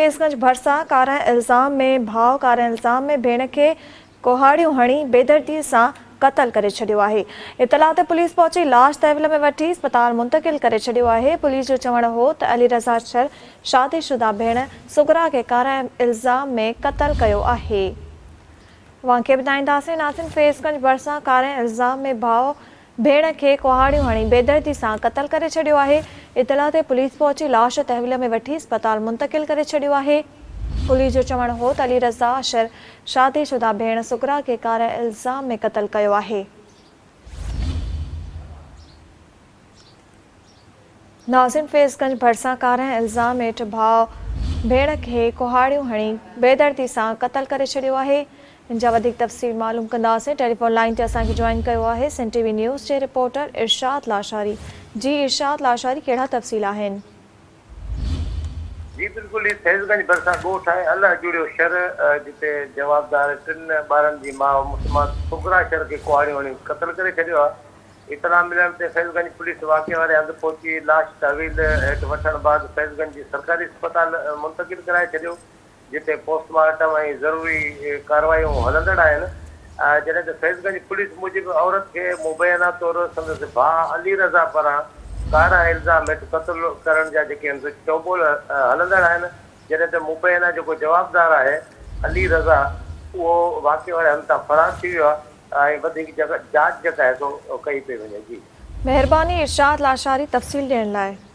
فيض گنج ڀرسان ڪارنهن الزام ۾ ڀاء ڪارنهن الزام ۾ ڀيڻ کي ڪهاڙيون هڻي بيدردي سان قتل ڪري ڇڏيو آهي. اطلاع تي پوليس پهچي لاش تحويل ۾ وٺي اسپتال منتقل ڪري ڇڏيو آهي. پوليس جو چوڻ هو ته علي رضا شر شادي شده ڀيڻ صغريٰ کي ڪارنهن الزام ۾ قتل ڪيو آهي. اوهان کي ٻڌائينداسين ناظرين فيض گنج ڀرسان ڪارنهن الزام ۾ ڀاء ڀيڻ کي ڪهاڙيون هڻي بيدردي سان قتل ڪري ڇڏيو آهي، اطلاع تي پوليس پهچي لاش تحويل ۾ وٺي اسپتال منتقل ڪري ڇڏيو آهي، پوليس جو چوڻ هو ته علي رضا اشر شادي شده ڀيڻ صغريٰ کي ڪاري الزام ۾ قتل ڪيو آهي. ناظم فيض گنج ڀرسان ڪارنهن الزام هيٺ ڀاء ڀيڻ کي ڪهاڙيون هڻي بيدردي سان قتل ڪري ڇڏيو آهي ان جا وڌيڪ تفصيل معلوم ڪنداسين ٽيليفون لائين تي اسان کي جوائن ڪيو آهي سنڌ ٽي وي نيوز جي رپورٽر ارشاد لاشاري جي ارشاد لاشاري ڪهڙا تفصيل آهن. جي بلڪل هي فيض گنج ڀرسان ڳوٺ آهي الله جڙيو شھر جتي جوابدار ٽن ٻارن جي ماء مسلمان صغريٰ شھر کي ڪهاڙيون هڻي قتل ڪري ڇڏيو آهي اطلاع ملڻ تي فيض گنج پوليس واقعي واري هنڌ پهچي لاش تحويل هيٺ وٺڻ بعد فيض گنج جي سرڪاري اسپتال منتقل ڪرائي ڇڏيو جتي پوسٽ مارٽم ۽ ضروري ڪارروايون هلندڙ آهن جڏهن ته فيض گنج پوليس موجب عورت کي مبينا طور سندس ڀاء علي رضا پاران ڪارنهن الزام هيٺ قتل ڪرڻ جا جيڪي آهن سو چئوٻول هلندڙ آهن جڏهن ته مبينا جيڪو جوابدار آهي علي رضا اهو واقعي واري هنڌ تان فرار ٿي ويو آهي. ۽ وڌيڪ جاچ جيڪا آهي سو ڪئي پئي وڃي جي. مهرباني ارشاد لاشاري تفصيل ڏيڻ لاء.